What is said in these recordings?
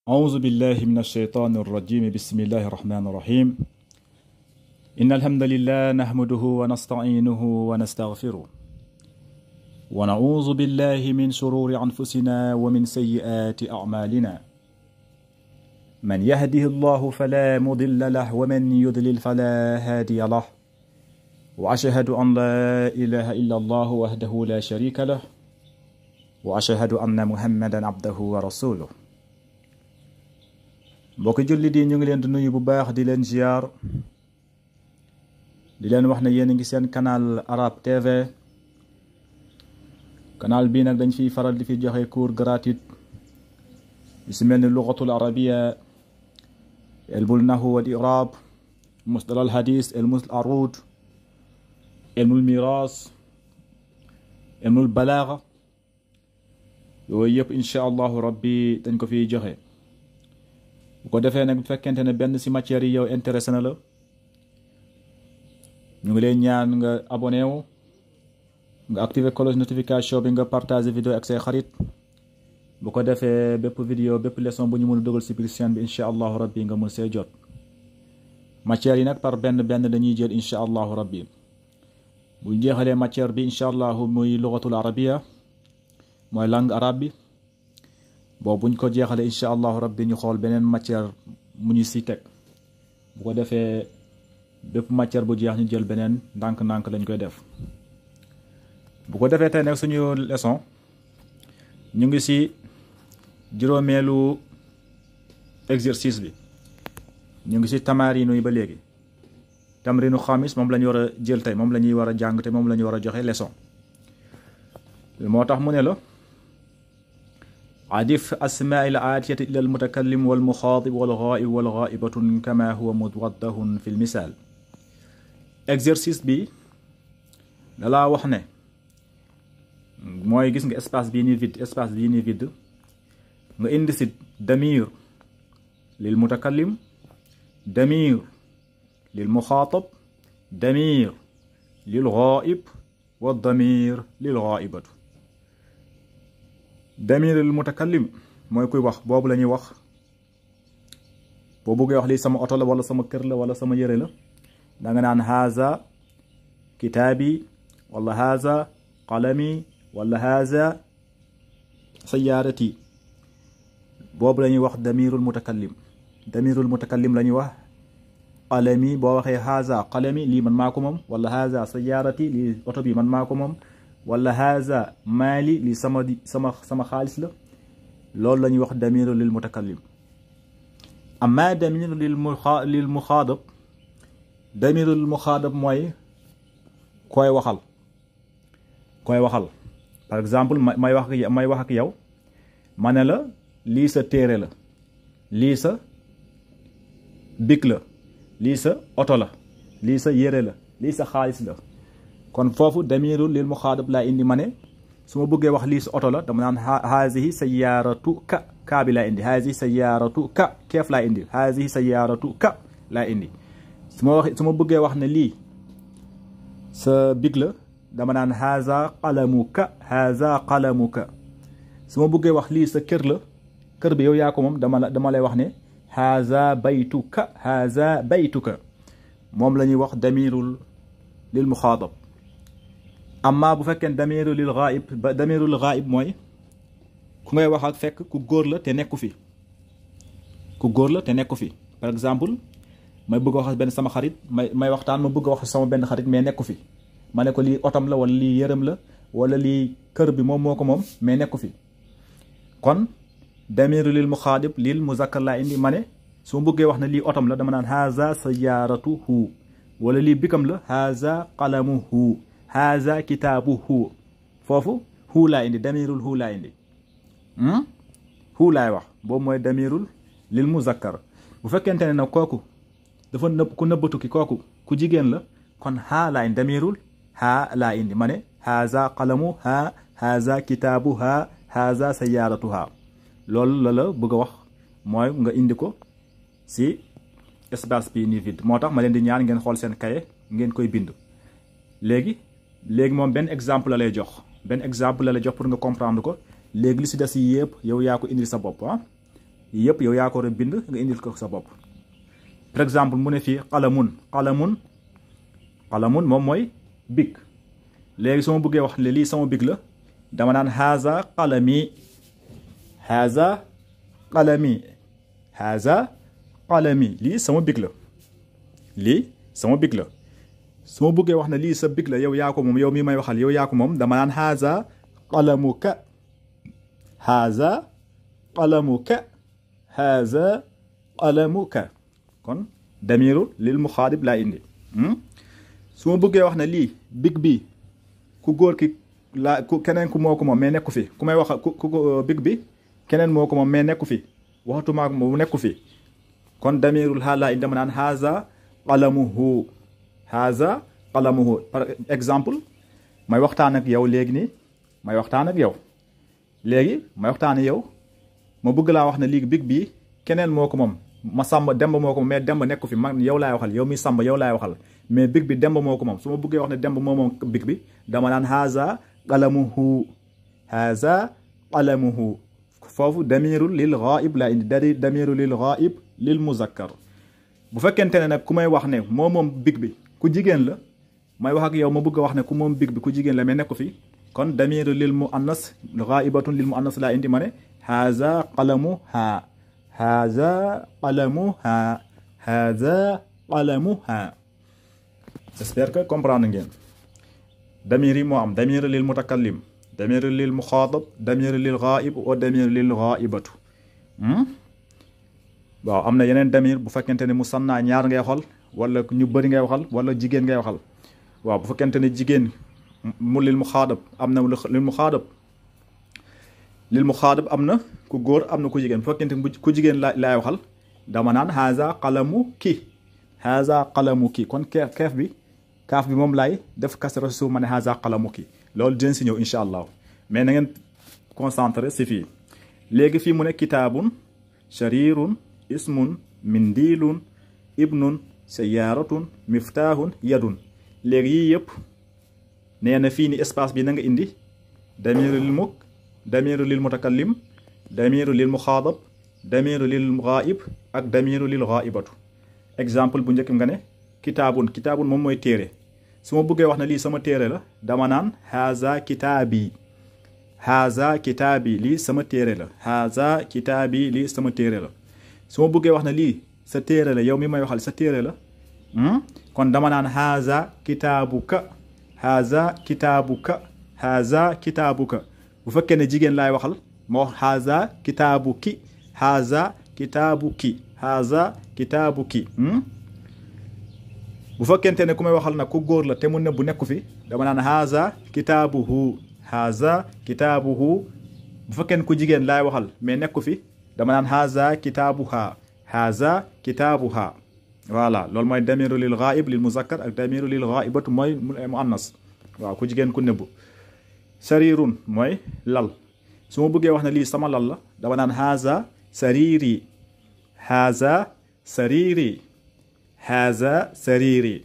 أعوذ بالله من الشيطان الرجيم بسم الله الرحمن الرحيم إن الحمد لله نحمده ونستعينه ونستغفره ونعوذ بالله من شرور أنفسنا ومن سيئات أعمالنا من يهده الله فلا مضل له ومن يضلل فلا هادي له وأشهد أن لا إله إلا الله وحده لا شريك له وأشهد أن محمدا عبده ورسوله. mbokk jullit yi ñu ngi leen di nuyu bu baax di leen ziar di leen wax ne yéen a ngi seen canal Arab TV. canal bii nag dañ fiy faral di fi joxe cours gratuit yu si mel ni lugatul arabiya, ilmul nahwu wal i'rab, mustalah al hadis, ilmul arud, ilmul miras, ilmul balagha. yooyu yëpp incha allahu rabbi dañ ko fiy joxe. bu ko defee nag bu fekkente ne benn si matière yi yow intéressé na la ñu ngi leen ñaan nga abonné wu nga activer cloche notification bi nga partager vidéo ak say xarit bu ko defee bépp vidéo bépp leçon bu ñu mën a dugal si biir chaîne bi incha allahu rabbi nga mën see jot. matière yi nag par benn dañuy jël incha allahu rabbi bu jeexalee matière bi incha allahu muy lugatul arabiya mooy langue arabe bi. boobu buñ ko jeexalee incha allahu rabbi ñu xool beneen matière mu ñu si teg bu ko defee bépp matière bu jeex ñu jël beneen ndànk-ndànk lañ koy def. bu ko defee tey nag suñu leçon ñu ngi si juróomeelu exercice bi, ñu ngi si tamaarinu yi ba léegi. tamrinu xamis moom la ñu war a jël tey, moom la ñuy war a jàng te moom la ñu war a joxe leçon. moo tax mu ne la عدف أسماء الآتية إلى المتكلم والمخاطب والغائب والغائبة كما هو موضح في المثال. exercice bi dalaa wax ne mooy gis nga espace bii ni vide nga indi si damir lil mutakallim, damir lil muxaatab, damir lil ghaib wa damir lil ghaibatu. damirul mutakallim mooy kuy wax, boobu la ñuy wax boo bëggee wax lii sama oto la wala sama kër la wala sama yëre la da nga naan haza kitaabi wala haza qalami wala haza sayaarati. boobu la ñuy wax damirul mutakallim. damirul mutakallim la ñuy wax qalami, boo waxee haza qalami lii man maa ko moom, wala haza sayaarati lii oto bi man maa ko moom, wala haza maali li sama xaalis la. loolu la ñuy wax damiru lil mutakallim. amma damiru lil muxaadab, damiru lil muxaadab mooy koy waxal. par exemple may wax ak yow ma ne la lii sa téere la, lii sa big la, lii sa oto la, lii sa yére la, lii sa xaalis la. kon foofu damirul lil muxaadab laa indi ma ne su ma bëggee wax lii sa oto la dama naan hazihi sayyaratu ka bi laa indi, hazihi sayyaratu ka keef laa indi, hazihi sayyaratu ka laa indi. su ma bëggee wax ne lii sa big la dama naan haza qalamuka, haza qalamuka. su ma bëggee wax lii sa kër la, kër bi yow yaa ko moom, dama lay wax ne haza baytuka, haza baytuka. moom la ñuy wax damirul lil muxaadab. amma bu fekkee damiru lil ghaib, damirul ghaib mooy ku ngay wax ak fekk ku góor la te nekku fi. par exemple may bëgg a wax benn sama xarit may waxtaan, ma bëgg a wax sama benn xarit mais nekku fi. ma ne ko lii otom la wala lii yërëm la wala lii kër bi moom moo ko moom mais nekku fi. kon damiru lil muxaadib lil muzakkar laa indi ma ne su ma bëggee wax ne lii otom la dama naan haza sayyaratuhu, wala lii bikam la haza qalamuhu, haza kitaabuhu. foofu hu laa indi, damirul hu laa indi. hu laay wax, boobu mooy damirul lil muzakkar. bu fekkente ne nag kooku dafa ku nëbbatu ki, kooku ku jigéen la, kon haa laa indi, damirul haa laa indi ma ne haza qalamu ha, haza kitaabu ha, haza sayyaratu ha. loolu la bëgg a wax mooy nga indi ko si espace bi ni vide. moo tax ma leen di ñaan ngeen xool seen kaye ngeen koy bind. léegi moom benn exemple la lay jox, pour nga comprendre ko. léegi li si des yëpp yow yaa ko indil sa bopp. yëpp yow yaa ko war a bind nga indil ko sa bopp. par exemple mu ne fii qalamun qalamun moom mooy big. léegi su ma bëggee wax ne lii sama big la dama naan haza qalami haza qalami haza qalami lii sama big la lii sama big la. su ma bëggee wax ne lii sa big la yow yaa ko moom yow mii may waxal yow yaa ko moom dama naan haza qalamuka haza qalamuka haza qalamuka. kon damiru lil muxaadib laa indi. su ma bëggee wax ne lii big bi ku góor ki laa ku keneen ku moo ko moom mais nekku fi ku may wax ku big bi keneen moo ko moom mais nekku fi waxatuma mu nekku fi kon damirul xaal laa indi dama naan haza qalamuhu haza qalamuhu. par exemple may waxtaan ak yow léegi nii may waxtaan ak yow léegi may waxtaan ak yow ma bëgg laa wax ne lii big bi keneen moo ko moom ma sàmba demba moo ko moom mais demba nekku fi man yow laay waxal yow mi sàmba yow laay waxal mais big bi demba moo ko moom su ma bëggee wax ne demba moo moom big bi dama naan haza qalamuhu haza qalamuhu. foofu damirul lil ghaib laa indi damiru lil ghaib lil muzakkar. bu fekkente ne nag ku may wax ne moo moom big bi ku jigéen la may wax ak yow ma bëgg a wax ne ku moom big bi ku jigéen la mais nekku fi kon damiru lil muannas ghaibatun lil muannas laa indi ma ne haza qalamuha haza qalamuha haza qalamuha. j'espère que comprendre ngeen. damir yi moo am damir lil mutakallim damir lil muxaatab damir lil ghaib wa damir lil ghaibatu. waaw am na yeneen damir bu fekkente ne musanna ñaar ngay waxal wala ñu bëri ngay waxal wala jigéen ngay waxal. waaw bu fekkente ne jigéen mu lil muxaatab am na lil muxaadab am na ku góor am na ku jigéen bu fekkente ku jigéen laay waxal dama naan haza qalamu ki haza qalamu ki. kon keef bi kaaf bi moom laay def kasra suuf ma ne haza qalamu ki. loolu dinañ si ñëw incha allah mais na ngeen concentré si fii. léegi fii mu ne kitaabun sharirun ismun mindilun ibnun sayaaratun miftaahun yadun. léegi yii yëpp nee na fii ni espace bi na nga indi damiru lil muk damiru lil mutakallim damiru lil muxaadab damiru lil ghaib ak damiru lil ghaibatu. exemple bu njëkk nga ne kitaabun moom mooy téere. su ma bëggee wax ne lii sama téere la dama naan haza kitaabi lii sama téere la haza kitaabi lii sama téere la. su ma bëggee wax ne lii sa téere la yow mi may waxal sa téere la kon dama naan haza kitaabuka haza kitaabuka haza kitaabuka. bu fekkee ne jigéen laay waxal ma wax haza kitaabuki haza kitaabuki haza kitaabuki. bu fekkente ne ku may waxal nag ku góor la te mu nëbbu nekku fi dama naan haza kitaabuhu haza kitaabuhu. bu fekkee ne ku jigéen laay waxal mais nekku fi dama naan haza kitaabuha haza kitaabuha. voilà loolu mooy damiru lil ghaib lil muzakkar ak damiru lil ghaibatu mooy muannas. waaw ku jigéen ku nëbbu. sarirun mooy lal. su ma bëggee wax ne lii sama lal la dama naan haza sariri haza sariri haza sariri.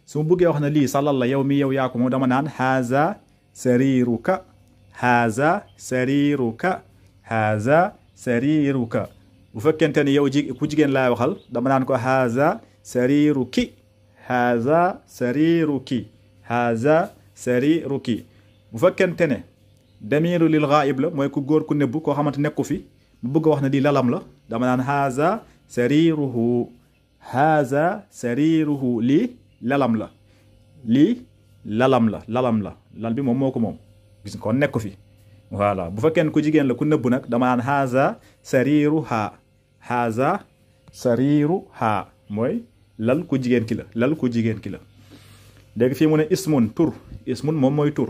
su ma bëggee wax ne lii sa lal la yow mi yow yaa ko moom dama naan haza sariruka haza sariruka haza sariruka. bu fekkente ne yow ku jigéen laay waxal dama naan ko haza sariruki haza sariruki haza sariruki. bu fekkente ne damiru lil ghaib la mooy ku góor ku nëbbu koo xamante nekku fi mu bëgg a wax ne lii lalam la dama naan haza sariruhu haza sariruhu. lii lalam la lii lalam la lal bi moom moo ko moom gis kon nekku fi. voilà bu fekkee ku jigéen la ku nëbbu nag dama naan haza sariruha haza sariruha mooy lal ku jigéen ki la lal ku jigéen ki la. léegi fii mu ne ismun tur ismun moom mooy tur.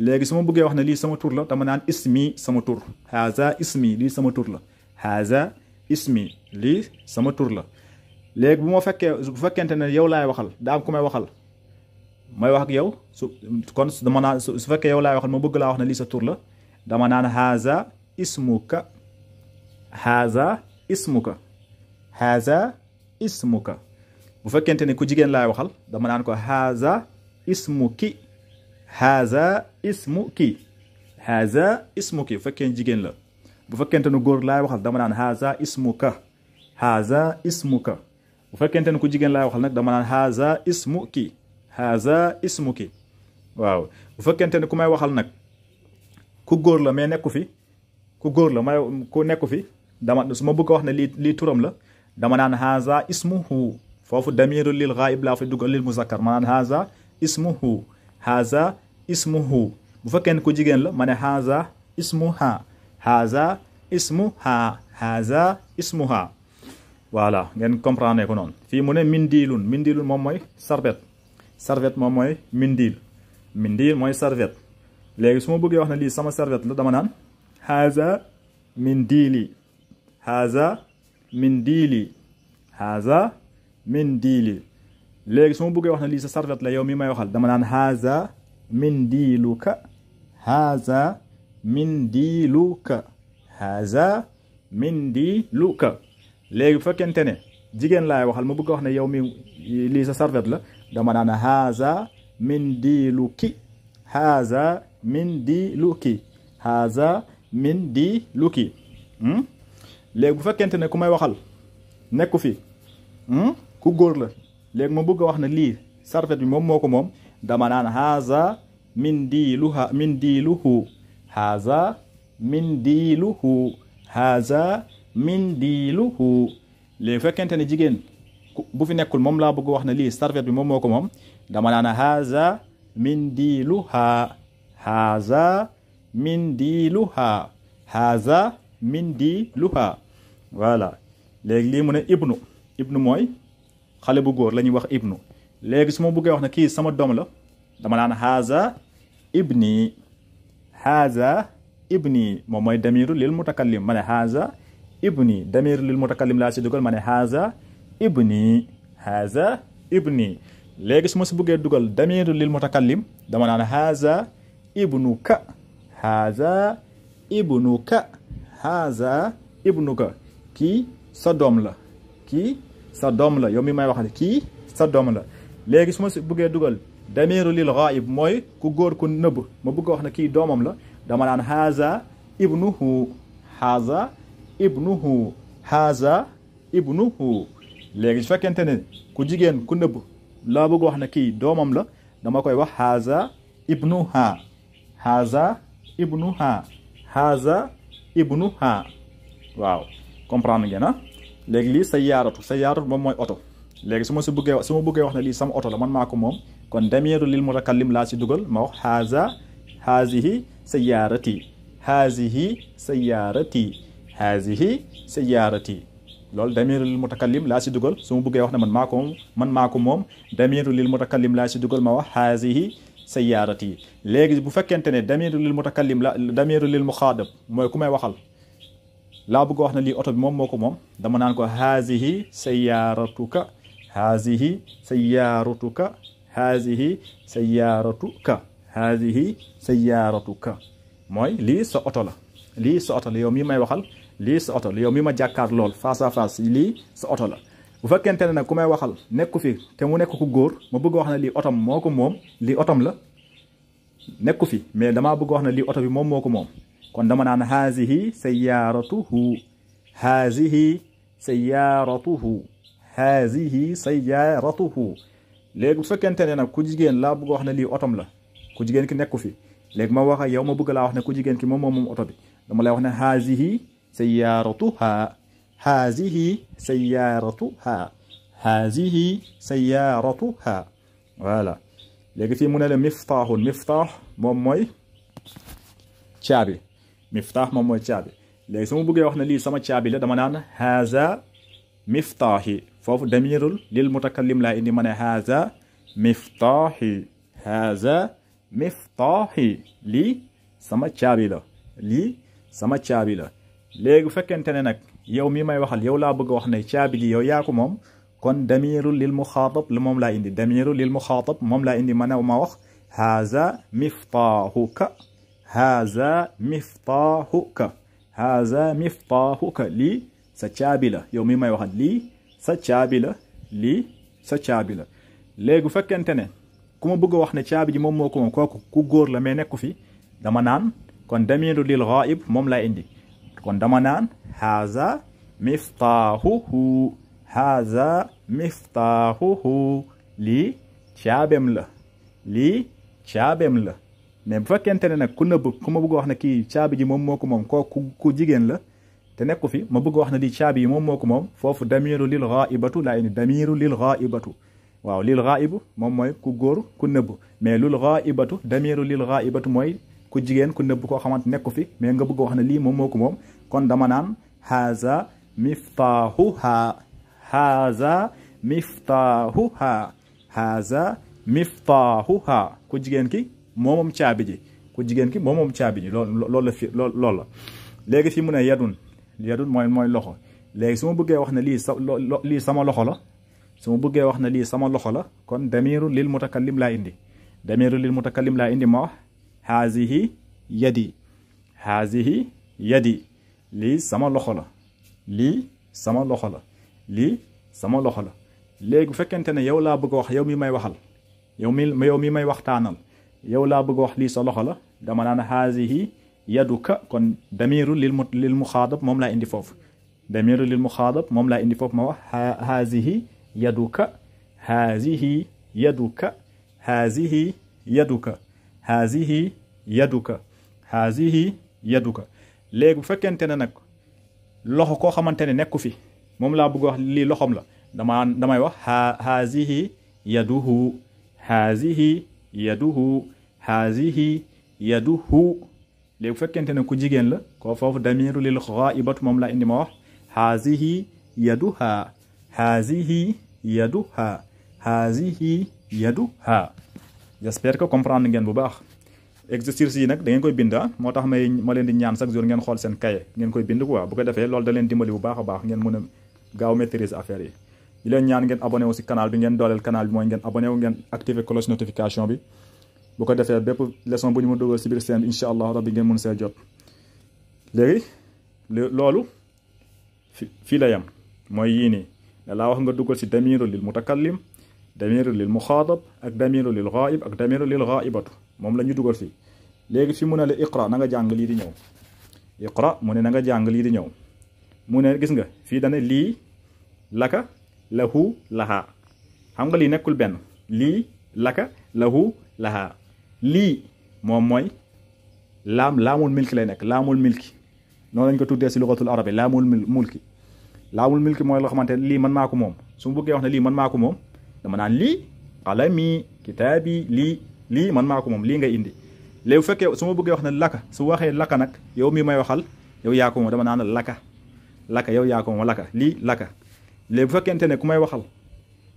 léegi su ma bëggee wax ne lii sama tur la dama naan ismi sama tur haza ismi lii sama tur la haza ismi lii sama tur la. léegi bu fekkente ne yow laay waxal daa am ku may waxal may wax ak yow kon dama naan su fekkee yow laay waxal ma bëgg laa wax ne lii sa tur la dama naan haza ismuka haza ismuka haza ismuka. bu fekkente ne ku jigéen laay waxal dama naan ko haza ismuki haza ismuki haza ismuki bu fekkee jigéen la. bu fekkente ne góor laay waxal dama naan haza ismuka haza ismuka bu fekkente ne ku jigéen laay waxal nag dama naan haza ismuki haza ismuki waaw bu fekkente ne ku may waxal nag ku góor la mais nekku fi ku góor la may ku nekku fi dama su ma bëgg a wax ne lii turam la dama naan haza ismuhu foofu damiru lil ghaib laa fi dugal lil muzakkar ma naan haza ismuhu haza ismuhu bu fekkee ne ku jigéen la ma ne haza ismuha haza ismuha haza ismuha voilà ngeen comprendre ko noonu fii mu ne mindilun moom mooy serviette moom mooy mindil mooy serviette léegi su ma bëggee wax ne lii sama serviette la dama naan haza mindili haza mindili haza mindili léegi su ma bëggee wax ne lii sa serviette la yow mi may waxal dama naan haza mindiluka haza mindiluka haza mindiluka léegi bu fekkente ne jigéen laay waxal ma bëgg a wax ne yow mi lii sa serviette la dama naan haza mindiluki haza mindiluki haza mindiluki léegi bu fekkente ne ku may waxal nekku fi ku góor la léegi ma bëgg a wax ne lii serviette bi moom moo ko moom dama naan haza mindiluhu haza mindiluhu haza mindiluhu léegi bu fekkente ne jigéen bu fi nekkul moom laa bëgg wax ne lii serviette bi moom moo ko moom dama naan haza mindiluha haza mindiluha haza mindiluha voilà léegi lii mu ne ibnu mooy xale bu góor la ñuy wax ibnu léegi su ma bëggee wax ne kii sama doom la dama naan haza ibni moom mooy damiru lil mutakallim ma ne haza ibni damiru lil mutakallim laa si dugal ma ne haza ibni léegi su ma si bëggee dugal damiru lil mutakallim dama naan haza ibnuka kii sa doom la yow mi may wax ne kii sa doom la léegi su ma si bëggee dugal damiru lil ghaib mooy ku góor ku nëbb ma bëgg a wax ne kii doomam la dama naan haza ibnuhu léegi su fekkente ne ku jigéen ku nëbb laa bëgg wax ne kii doomam la dama koy wax haza ibnuha waaw comprendre ngeen léegi lii sayyaratu moom mooy oto léegi su ma bëggee wax ne lii sama oto la man maa ko moom kon damiru lil mutakallim laa si dugal ma wax hazihi sayyarati loolu damiru lil mutakallim laa si dugal su ma bëggee wax ne man maa ko moom damiru lil mutakallim laa si dugal ma wax hazihi sayyarati léegi bu fekkente ne damiru lil mutakallim damiru lil muxaadab mooy ku may waxal laa bëgg wax ne lii oto bi moom moo ko moom dama naan ko hazihi sayyaratuka mooy lii sa oto la yow mi may waxal lii sa oto la yow mi ma jàkkaar lool face à face lii sa oto la bu fekkente ne nag ku may waxal nekku fi te mu nekk ku góor ma bëgg wax ne lii otom moo ko moom lii otom la nekku fi mais damaa bëgg wax ne lii oto bi moom moo ko moom kon dama naan hazihi sayyaratuhu léegi bu fekkente ne nag ku jigéen laa bëgg wax ne lii otom la ku jigéen ki nekku fi léegi ma wax ak yow ma bëgg laa wax ne ku jigéen ki moom oto bi dama lay wax ne hazihi sayyaratuha voilà léegi fii mu ne la miftaax moom mooy caabi léegi su ma bëggee wax ne lii sama caabi la dama naan haza miftaahi foofu damirul lil mutakallim laa indi ma ne haza miftaahi lii sama caabi la léegi bu fekkente ne nag yow mi may waxal yow laa bëgg a wax ne caabi ji yow yaa ko moom kon damirul lil muxaatab la moom laa indi damirul lil muxaatab moom laa indi ma wax haza miftaahuka lii sa caabi la yow mi may waxal lii sa caabi la léegi bu fekkente ne ku ma bëgg a wax ne caabi ji moom moo ko moom kooku ku góor la mais nekku fi dama naan kon damiru lil ghaib moom laa indi kon dama naan haza miftaahuhu haza miftaahuhu lii caabem la lii caabem la mais bu fekkente ne nag ku nëbb ku ma bëgg wax ne kii caabi ji moom moo ko moom ku jigéen la te nekku fi ma bëgg wax ne lii caabi yi moom moo ko moom foofu damiru lil ghaibatu laa indi damiru lil ghaibatu waaw lil ghaibu moom mooy ku góor ku nëbb mais lul ghaibatu damiru lil ghaibatu mooy ku jigéen ku nëbb koo xamante nekku fi mais nga bëgg wax ne lii moom moo ko moom kon dama naan haza miftaahuha haza miftaahuha haza miftaahuha ku jigéen ki moomam caabi ji ku jigéen ki moomam caabi ji loolu la fi loolu la léegi fi mu ne yadun mooy loxo léegi su ma bëggee wax ne lii sama loxo la su ma bëggee wax ne lii sama loxo la kon damiru lil mutakallim laa indi damiru lil mutakallim laa indi ma wax hazihi yadi lii sama loxo la lii sama loxo la lii sama loxo la léegi bu fekkente ne yow laa bëgg a wax yow mi may waxal yow mi may waxtaanal yow laa bëgg a wax lii sa loxo la dama naan hazihi yaduka kon damiru lil muxaadab moom laa indi foofu damiru lil muxaadab moom laa indi foofu ma wax hazihi yaduka hazihi yaduka hazihi yaduka hazihi yaduka hazihi yaduka léegi bu fekkente ne nag loxo koo xamante ne nekku fi moom laa bëgg wax lii loxom la damay wax hazihi yaduhu hazihi yaduhu hazihi yaduhu léegi bu fekkente ne ku jigéen la ko foofu damiru lil ghaibatu moom laa indi ma wax hazihi yaduha hazihi yaduha hazihi yaduha j'espère que comprendre ngeen bu baax exercice yi nag da ngeen koy bind moo tax ma leen di ñaan chaque jour ngeen xool seen cahier ngeen koy bind quoi bu ko defee loolu da leen dimbali bu baax a baax ngeen mën a gaaw maîtriser affaire yi di leen ñaan ngeen abonné wu si canal bi ngeen dooleel canal bi mooy ngeen abonné wu ngeen activer cloche notification bi bu ko defee bépp leçon bu ñu ma dugal si biir seen bi incha allah rabbi ngeen mën see jot léegi loolu fii la yem mooy yii nii da laa wax nga dugal si damiru lil mutakallim damiru lil muxaadab ak damiru lil ghaib ak damiru lil ghaibatu moom la ñu dugal fii léegi fi mu ne la iqra na nga jàng lii di ñëw iqra mu ne na nga jàng lii di ñëw mu ne gis nga fii dane lii laka lahu laha xam nga lii nekkul benn lii laka lahu laha lii moom mooy laamul milki lay nekk laamul milki noonu lañ ko tuddee si lugatul arabi laamul milki mooy loo xamante lii man maa ko moom su ma bëggee wax ne lii man maa ko moom dama naan lii qalami kitaabi lii man maa ko moom lii ngay indi léegi bu fekkee su ma bëggee wax ne laka su waxee laka nag yow mii may waxal yow yaa ko moom dama naan laka yow yaa ko moom laka lii laka léegi bu fekkente ne ku may waxal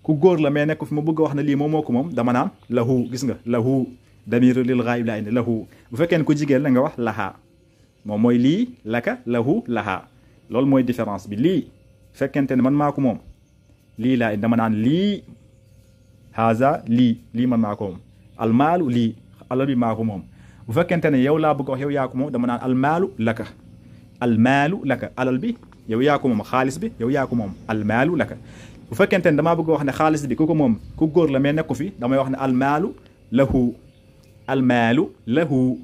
ku góor la mais nekk fi ma bëgg a wax ne lii moom moo ko moom dama naan lahu gis nga lahu damiru lil ghaib laa indi lahu bu fekkee ne ku jigéen la nga wax laha moom mooy lii laka lahu laha loolu mooy différence bi lii fekkente ne man maa ko moom lii laa indi dama naan lii haza lii man maa ko moom almaalu lii alal bi maa ko moom bu fekkente ne yow laa bëgg a wax yow yaa ko moom dama naan almaalu laka alal bi yow yaa ko moom xaalis bi yow yaa ko moom almaalu laka bu fekkente ne damaa bëgg a wax ne xaalis bi ku ko moom ku góor la mais nekku fi damay wax ne almaalu lahu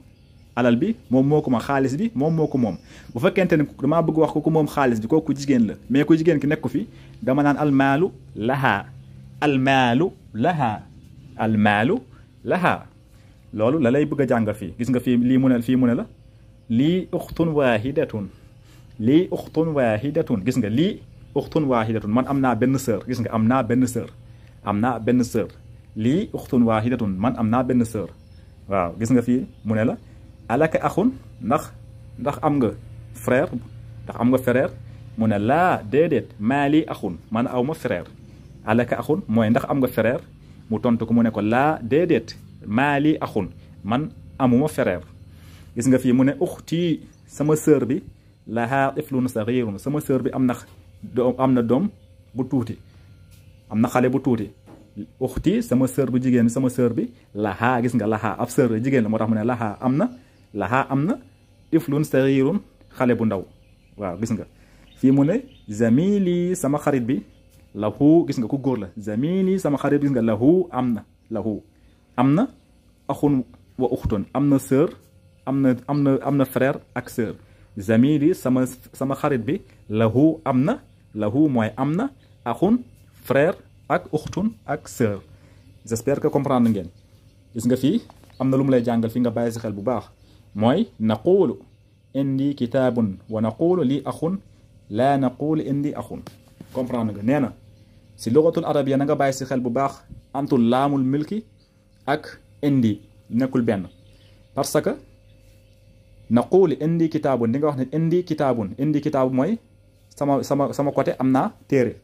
alal bi moom moo ko moom xaalis bi moom moo ko moom bu fekkente ne damaa bëgg wax ku ko moom xaalis bi kooku jigéen la mais ku jigéen ki nekku fi dama naan almaalu laha loolu la lay bëgg a jàngal fii gis nga fii fii mu ne la lii uxtun waahidatun gis nga lii uxtun waahidatun man am naa benn sœur gis nga am naa benn sœur lii uxtun waahidatun man am naa benn sœur waaw gis nga fii mu ne la alaka axun ndax am nga frère mu ne laa déedéet maa lii axun man aw ma frère alaka axun mooy ndax am nga frère mu tontu ko mu ne ko laa déedéet maa lii axun man amuma frère gis nga fii mu ne uxti sama sœur bi lahaa tiflun saxiirun sama sœur bi am na doom bu tuuti am na xale bu tuuti uxti sama sœur bu jigéen sama sœur bi lahaa gis nga lahaa ab sœur jigéen la moo tax mu ne lahaa am na tiflun saxiirun xale bu ndaw waaw gis nga fii mu ne zamili sama xarit bi lahu gis nga ku góor la zamili sama xarit gis nga lahu am na axun wa uxtun am na sœur am na frère ak sœur zamili sama xarit bi lahu am na lahu mooy am na axun frère ak uxtun ak sœur. j'espère que comprendre ngeen. gis nga fii am na lu mu lay jàngal fi nga bàyyi si xel bu baax mooy naqulu indi kitaabun wa naqulu lii axun laa naqulu indi axun. comprendre nga nee na si lugatul arabia na nga bàyyi si xel bu baax antul laamul milki ak indi nekkul benn. parce que naqulu indi kitaabun di nga wax ne indi kitaabun mooy sama côté am naa téere.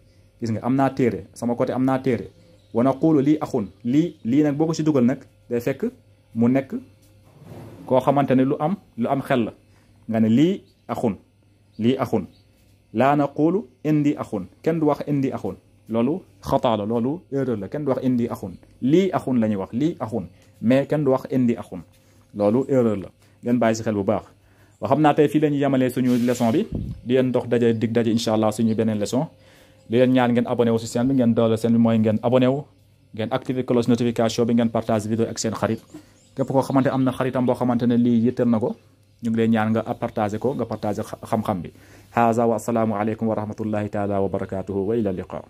gis nga am naa téere sama côté am naa téere. wa naqulu lii axun lii nag boo ko si dugal nag day fekk mu nekk koo xamante ne lu am xel la nga ne lii axun laa naqulu indi axun kenn du wax indi axun loolu xataa la loolu erreur la kenn du wax indi axun lii axun la ñuy wax lii axun mais kenn du wax indi axun loolu erreur la ngeen bàyyi si xel bu baax. wa xam naa tey fii la ñuy yemalee suñu leçon bi di leen dox dig daje incha allah suñu beneen leçon. li leen ñaan ngeen abonné wu si chaîne bi ngeen doole seen bi mooy ngeen abonné wu ngeen activer cloche notification bi ngeen partage vidéo ak seen xarit képp koo xamante am na xaritam boo xamante ne lii yitteel na ko ñu ngi leen ñaan nga partagé ko nga partagé xam-xam bi. haza wa assalaamu aleykum wa rahmatullahi taala wa barakatuhu wa ila liqa.